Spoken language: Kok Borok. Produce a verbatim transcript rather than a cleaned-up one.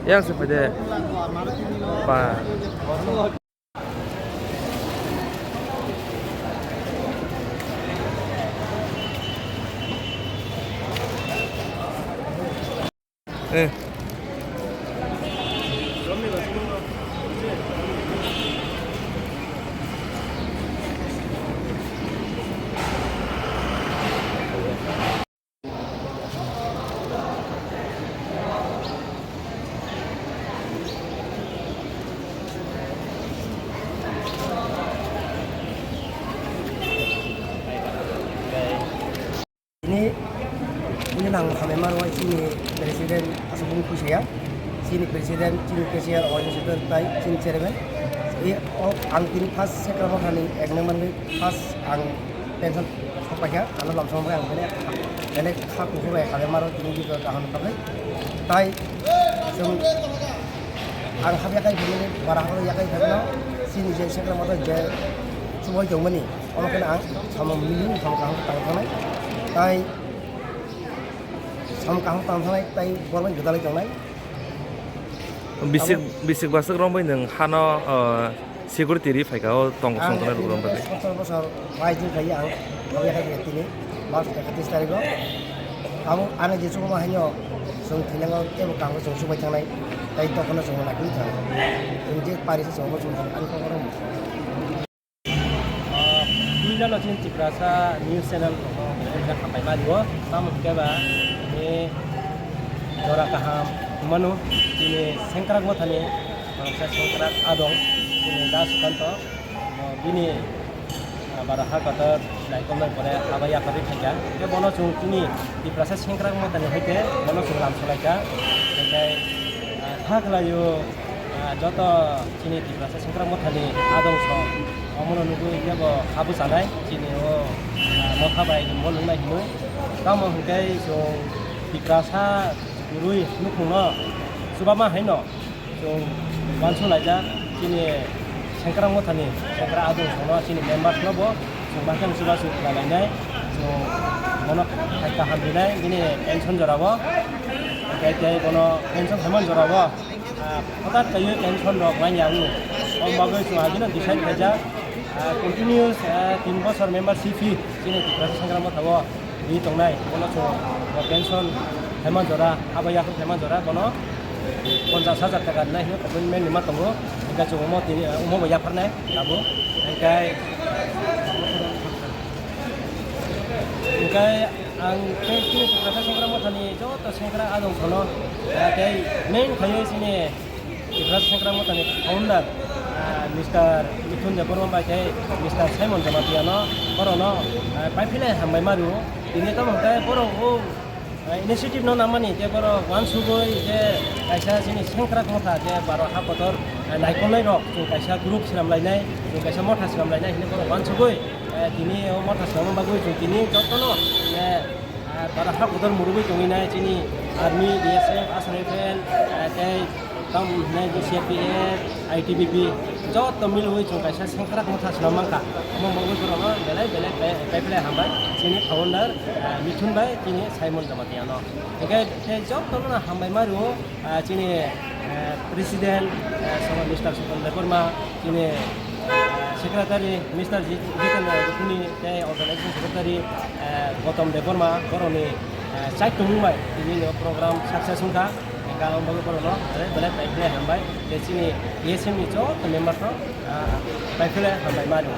Yang se pede. Ba. Eh. Ini, ini nang hamai maro chini president asubung kuisaya, chini president, chini cashier organization tai chini chairman. I, o, ang tini first second mo hani ek number ni first ang pension sok paikha, ano lamsong bai ang bele, bele kha kuku bai hamai maro tini bijo kaham kabai. Tai, sung, ang hab yakai bumani, bara habo yakai bumano, chini je sekla moto je chumai tongmani, omo khe ang samung mili, samung kaham tang thanai, tai samung kaham tang thanai, tai borok bai gwdalai tongnai. Bisik, abo bisik basuk rombai nwng hano, ah, security ri phaika o tong song tongnai rok rombai. Sotor bosor bai jin khai ang, abo yakai tini, March ekatris tarikh o. Abo ano je chukuma haino chwng thwilango teibo kango chwng chukbai thangnai, tai tokhono chwng nakwi thang. Chwng je pari se chwngbo chwng thang, ani kokoro. Ah, puilano chini Tiprasa news channel rokno belai belai hambai ma rio. Tamo hwnkhe ba, ni jora kaham mano, chini sengkrak mothani, ah, sengkrak adong, chini Da Sukanto, ah, bini ah, bara ha kotor naikolnai pore haba yakarwi phaikha. Tei bono chwng chini Tiprasa sengkrak mothani hai khe bono chwng lam salaikha. Tei, ah, kha khlaio, ah, joto chini Tiprasa sengkrak mothani adong song omono nugwi kebo kha bwchanai chini o, ah, motha bai rimbo nungnai hinwi. Tamo hwnkhe chwng Tiprasa kwrwi nukhungno chubama haino. Chwng uansuk laijak chini sengkrak mothani sengkrak adong songno chini members no bo chwng bakheno chubachu khlai lainai, chwng bono kaham rinai bini pension jora o, tei tei bono pension phaimani jora o, ah, hothat kaiwi pension rok manya wng, omo bagwi chwng agino decide khaijak, ah, continuous, ah, tin bosor membership fee chini Tiprasa sengkrak motha o. Ri tongnai, bono chwng bo pension phaima jora, abo yaphang phaima jora, bono ponchash hajar taka rinai hwnwi commitment rima tongo, hwnkhe chwng omo tini, omo bo yapharnai tabuk, hwnkhe, hwnkhe ang tei chini Tiprasa sengkrak mothani joto sengkrak adong sono, tei main khaiwi chini Tiprasa sengkrak mothani founder, ah, Mister Mithun Debbarma bai tei Mister Simon Jamatia no, borokno, ah, paiphinai hambai ma rwo. Tini tamo hwnkhe borok o, ah, initiative no namani tei borok uansugwi je kaisa chini sengkrak motha je bara ha kotor, ah, naikolnai rok chwng kaisa group swnam lainai, chwng kaisa motha swnam lainai hinwi borok uansugwi, eh, tini o motha swnamna bagwi chwng tini jotono, eh, Ah, bara ha kotor murugwi tongwi nai chini army, B S F, Assam Rifle, ah, tei tamo hwnwi C R P F, I T B P, joto milwi chwng kaisa sengkrak motha swnam mankha. Omo bagwi borokno belai belai pai-, paiphlai hambai chini founder, ah, Mithun bai chini Simon Jamatia no. Hwnkhe tei jotono hambai ma rwo. Ah, chini, eh, president, eh, Soma Mister Sukan Debbarma, chini, eh, secretary Mister Ji-, Jitendra Rukhuni, tei organization secretary, eh, Gautam Debbarma, borokni, eh, chai tongmung bai tini no program success wngkha. Hwnkhe ang bagwi borokno belai belai paiphlai hambai, tei chini A S M ni joto member rok, ah, paiphlai hambai ma rwo.